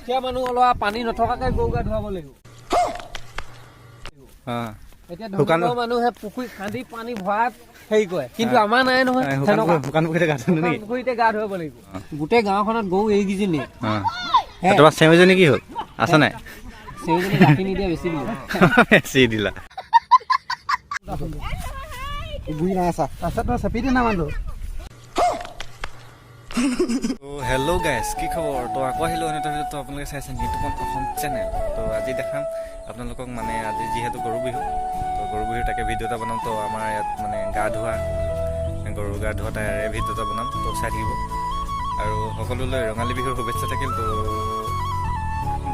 দুখীয়া মানুহ ল'ৰা পানী নথকাকে গৰু গা ধুৱাব লাগিব। এতিয়া ধনী মানুহে পুখুৰী খান্দি পানী ভৰাই হেৰি কৰে, কিন্তু আমাৰ নাই নহয়। শুকান পুখুৰীতে গা ধুব নেকি? পুখুৰীতে গা ধুৱাব লাগিব। গোটেই গাঁওখনত গৰু এইকেইজনী। তোমাৰ চেউৰীজনী কি হ'ল, আছে নাই? চেউৰীজনী গাখীৰ নিদিয়ে, বেছি দিলে। বেছি দিলা। হেল্ল' গাইজ, কি খবৰ? তো আকৌ আহিলোঁ অন্য এটা ভিডিঅ'ত। তো আপোনালোকে চাইছে নিতুপন অসম চেনেল। তো আজি দেখাম আপোনালোকক, মানে আজি যিহেতু গৰু বিহু, তো গৰু বিহুৰ তাকে ভিডিঅ' এটা বনাম। তো আমাৰ ইয়াত মানে গা ধোৱা, গৰু গা ধোৱা তাৰে ভিডিঅ' এটা বনাম, তো চাই থাকিব। আৰু সকলোলৈ ৰঙালী বিহুৰ শুভেচ্ছা থাকিল। তো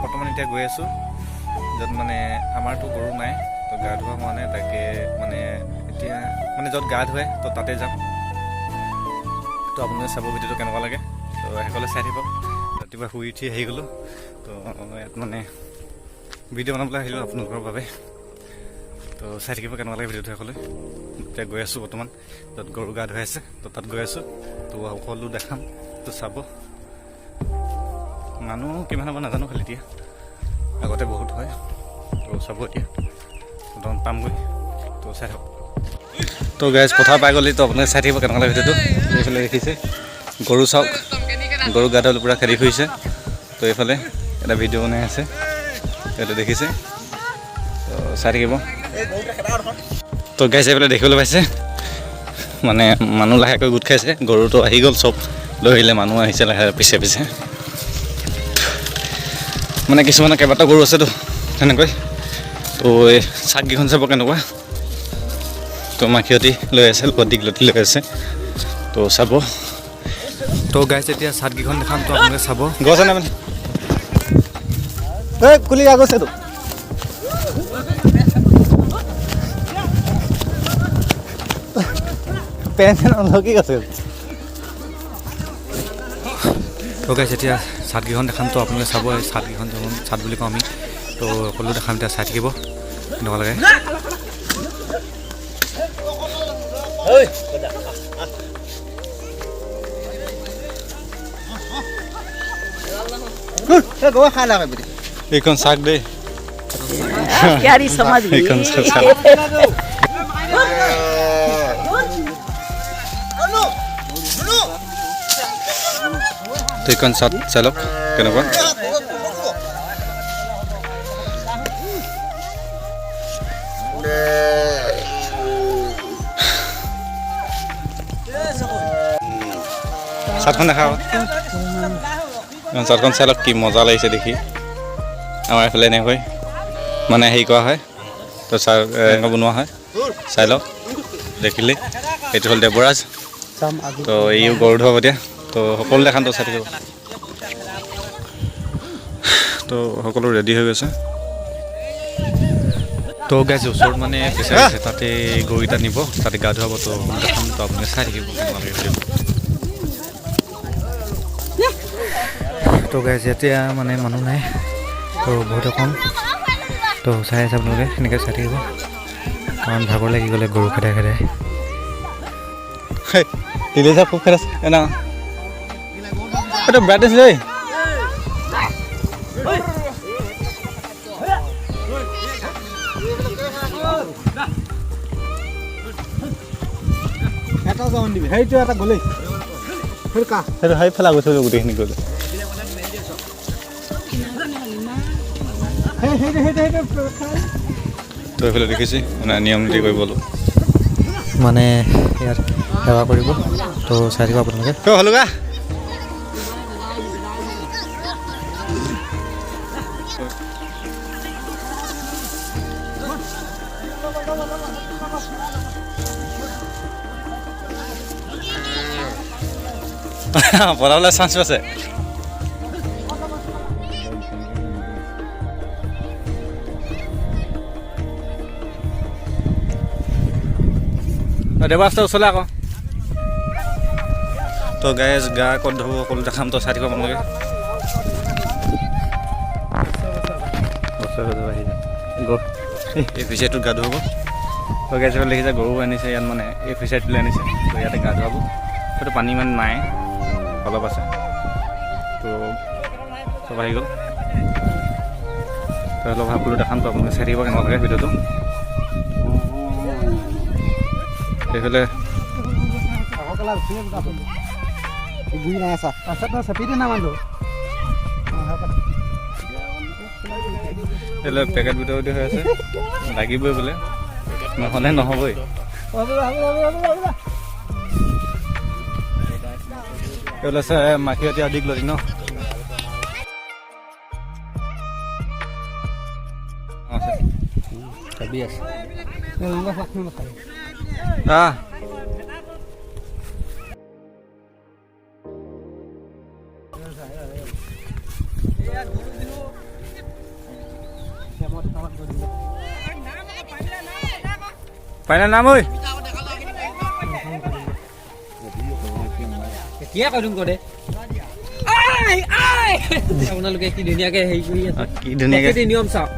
বৰ্তমান এতিয়া গৈ আছোঁ য'ত মানে আমাৰতো গৰু নাই, তো গা ধোৱা হোৱা নাই, তাকে মানে এতিয়া মানে য'ত গা ধুৱে তো তাতে যাম। তো আপোনালোকে চাব ভিডিঅ'টো কেনেকুৱা লাগে, তো শেষলৈ চাই থাকিব। ৰাতিপুৱা শুই উঠি আহি গ'লোঁ, তো ইয়াত মানে ভিডিঅ' বনাবলৈ আহিলোঁ আপোনালোকৰ বাবে। তো চাই থাকিব কেনেকুৱা লাগে ভিডিঅ'টো শেষলৈ। এতিয়া গৈ আছোঁ বৰ্তমান য'ত গৰু গা ধুৱাই আছে, তো তাত গৈ আছোঁ। তো সকলো দেখাম, তো চাব। মানুহ কিমান হ'ব নাজানো, খালি এতিয়া আগতে বহুত হয়। তো চাব, এতিয়া বৰ্তমান পামগৈ, তো চাই থাকক। তো গাইজ, পথাৰ পাই গ'লি, তো আপোনালোকে চাই থাকিব কেনেকুৱা লাগে ভিডিঅ'টো। এইফালে দেখিছে গৰু, চাওক, গৰু গা ধুৱাবলৈ পূৰা খেদি ফুৰিছে। তো এইফালে এটা ভিডিঅ' বনাই আছে, এইটো দেখিছে, তো চাই থাকিব। তো গাইজ, এইফালে দেখিবলৈ পাইছে মানে মানুহ লাহেকৈ গোট খাইছে, গৰুটো আহি গ'ল, চব লৈ আহিলে, মানুহ আহিছে লাহে পিছে পিছে। মানে কিছুমানৰ কেইবাটাও গৰু আছেতো তেনেকৈ। তো এই চাককেইখন চাব কেনেকুৱা। তো মাখিয়তী লৈ আছে, লগত দীঘলতি লৈ আছে, তো চাব। তো গাইজ, এতিয়া চাটকেইখন দেখাম, তো আপোনালোকে চাব। গছ নাই মানে এই কুলি গৈছে তো। পেন চেন কি আছে। তো গাইজ, এতিয়া চাটকেইখন দেখাম, তো আপোনালোকে চাব। এই চাটকেইখন চাট বুলি কওঁ আমি, তো সকলো দেখাম, এতিয়া চাই থাকিব কেনেকুৱা লাগে। এইখন চাক দেই, प्यारी समझ गई। এইখন চাক। তো এইখন চাট চাই লওক কেনেকুৱা। চাটখন দেখা, চাটখন চাই লওক, কি মজা লাগিছে দেখি। আমাৰ এইফালে এনেকৈ মানে হেৰি কৰা হয়, তো চাহ এনেকৈ বনোৱা হয়, চাই লওক দেখিলে। এইটো হ'ল দেৱৰাজ, তো এইও গৰু ধুৱাব এতিয়া। তো সকলো দেখাম, তো চাই থাকিব। তো সকলো ৰেডি হৈ গৈছে। তো গাইজ, ওচৰত মানে ফিচাৰী আছে, তাতে গৰুকেইটা নিব, তাতে গা ধুৱাব। তো দেখাম, তো আপোনালোকে চাই থাকিব কেনেকুৱা লাগে ভিডিঅ'টো। তো গাইজ, এতিয়া মানে মানুহ নাই, তো বহুতে কম। তো চাই আছে আপোনালোকে, সেনেকৈ চাই থাকিব, কাৰণ ভাগৰ লাগি গ'লে গৰু খেদাই খেদাই। তিলে খুব খেদাইছে না, এইটো ব্ৰাইট আছে দেই। এটা যাব নিদিবি, সেইটো এটা গ'লেই সেইটো কাহ। সেইটো সেইফালে গৈছে, গোটেইখিনি গ'লে। সেই সেইটো সেইটো সেইটো তো এইফালে দেখিছে মানে নিয়ম নীতি কৰিব অলপ মানে ইয়াত সেৱা কৰিব, তো চাই থাকিব আপোনালোকে। তো হলুকা পলাবলৈ চান্স পাইছে। দেৱাস্ত ওচৰলৈ আকৌ। তো গাইজ, গা ক'ত ধুব সকলো দেখাম, তো চাই থাকিব আপোনালোকে। এই ফিচাৰীটোত গা ধুৱাব। তো গাইজ, এইফালে দেখিছে গৰু আনিছে ইয়াত, মানে এই ফিচাৰীটোলৈ আনিছে, তো ইয়াতে গা ধুৱাব। সেইটো পানী ইমান নাই, অলপ আছে। তো চব আহি গ'ল। অলপ সকলো দেখাম। তো আপোনালোকে চাই থাকিব কেনেকুৱা লাগে ভিডিঅ'টো। এইফালে এইফালে পেকেট ভিতৰতে হৈ আছে, লাগিবই বোলে, নহ'লে নহ'বই। এইফালে আছে মাখিয়তী আৰু দীঘলতি ন। আছে। আহ পাইনা নাম ঐ। এতিয়া কৈ দিম দে। আপোনালোকে কি ধুনীয়াকে হেৰি কৰি আছে, কি ধুনীয়াকে নিয়ম চাওক,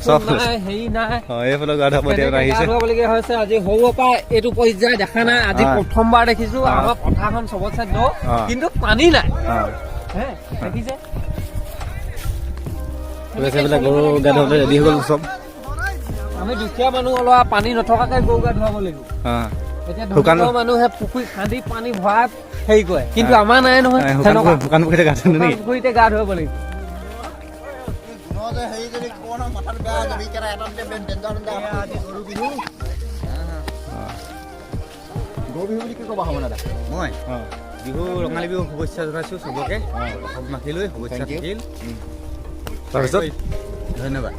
চব নাই, হেৰি নাই। এইফালে গা ধুৱাব এতিয়া আহিছে, ধুৱাবলগীয়া হৈছে। আজি সৰুৰ পৰা এইটো পৰ্যায় দেখা নাই, আজি প্ৰথমবাৰ দেখিছো। আমাৰ পথাৰখন চবতছে দ, কিন্তু পানী নাই। দেখিছে গৰু গা ধুৱাবলৈ ৰেডি হৈ গ'ল চব। আমি দুখীয়া মানুহ অলপ পানী নথকাকে গৰু গা ধুৱাব লাগিব। এতিয়া ধুনীয়া মানুহে পুখুৰী খান্দি পানী ভৰাই হেৰি কৰে, কিন্তু আমাৰ নাই নহয়। শুকান পুখুৰীতে গা ধুৱে নেকি? পুখুৰীতে গা ধুৱাব লাগিব। মই বিহু ৰঙালী বিহু শুভেচ্ছা জনাইছোঁ চবকে, মাখিলৈ শুভেচ্ছা থাকিল। তাৰপিছত ধন্যবাদ।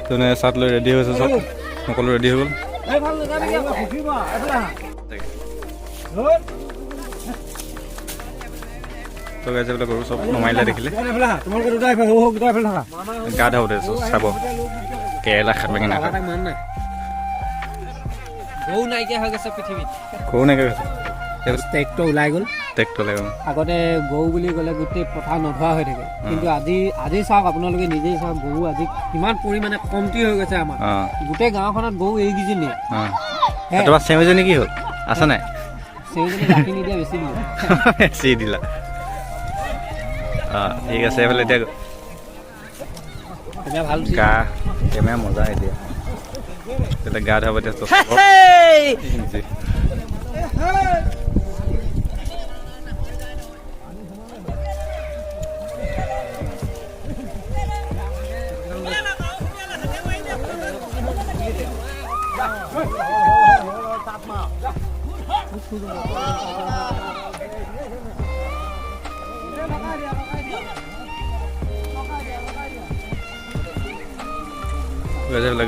তেনে চাট লৈ ৰেডি হৈছে চব, সকলো ৰেডি হৈ গ'ল। তো গাইছে বোলে গৰু চব নমাইলে দেখিলে গা ধুৱাব চাব কেৰেলা খাত বেঙেনা গৰু নাইকিয়া হৈ গৈছে পৃথিৱীত, গৰু নাইকিয়া হৈছে। ট্ৰেক্টৰ ওলাই গ'ল, ট্ৰেক্টৰ ওলাই গ'ল। আগতে গৰু বুলি ক'লে গোটেই পথাৰ নধোৱা হৈ থাকে, কিন্তু আজি আজি চাওক আপোনালোকে নিজেই চাওক, গৰু আজি কিমান পৰিমাণে কমটি হৈ গৈছে। আমাৰ গোটেই গাঁওখনত গৰু এইকেইজনীয়ে। তোমাৰ চেউজনী কি হ'ল, আছে নাই? চেউজনী গাখীৰ নিদিয়া, বেছি দিলে, বেছি দিলা। অঁ ঠিক আছে। এইফালে এতিয়া ভাল গা কেমেৰা মজা। এতিয়া তেতিয়া গা ধুৱাব এতিয়া।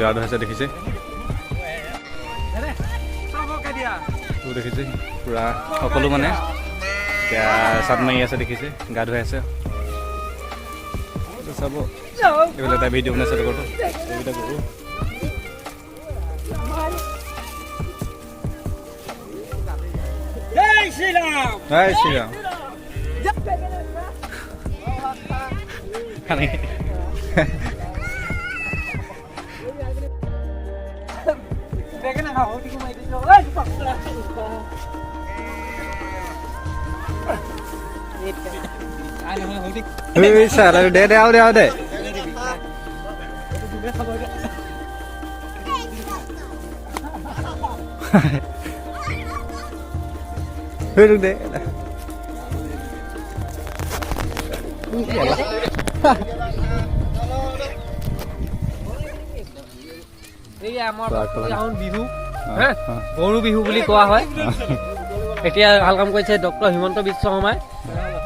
গা ধুৱাইছে দেখিছে, দেখিছে পুৰা সকলো মানে এতিয়া চাট মাৰি আছে দেখিছে, গা ধুৱাই আছে চাব। এইফালে এটা ভিডিঅ' বনাইছে লগৰটো, এইকেইটা গৰু। জয় শ্ৰীৰাম। দে দে আৰু দে আৰু দে। দে বিহু গৰু বিহু বুলি কোৱা হয়। এতিয়া ভাল কাম কৰিছে ডক্টৰ হিমন্ত বিশ্ব শৰ্মাই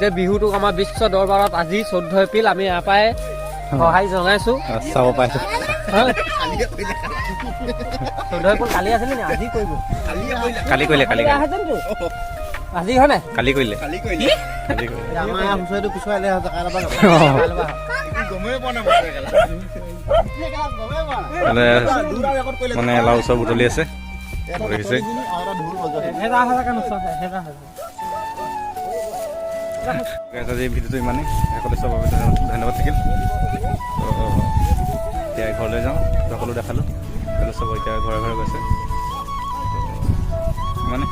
যে বিহুটোক আমাৰ বিশ্ব দৰবাৰত আজি 14 এপ্ৰিল আমি ইয়াৰ পৰাই সহায় জনাইছো। চাব পাইছো। 14 এপ্ৰিল কালি আছিলে নি? আজি কৰিব। কালি কৰিলে, কালি আজি হয় নাই? কালি কৰিলে। মানে লাও চব বুটলি আছে দেখিছে। আজি ভিডিঅ'টো ইমানেই, সকলো চবৰ ধন্যবাদ থাকিল। এতিয়া ঘৰলৈ যাওঁ, সকলো দেখালোঁ, সকলো চব এতিয়া ঘৰে ঘৰে গৈছে। মানে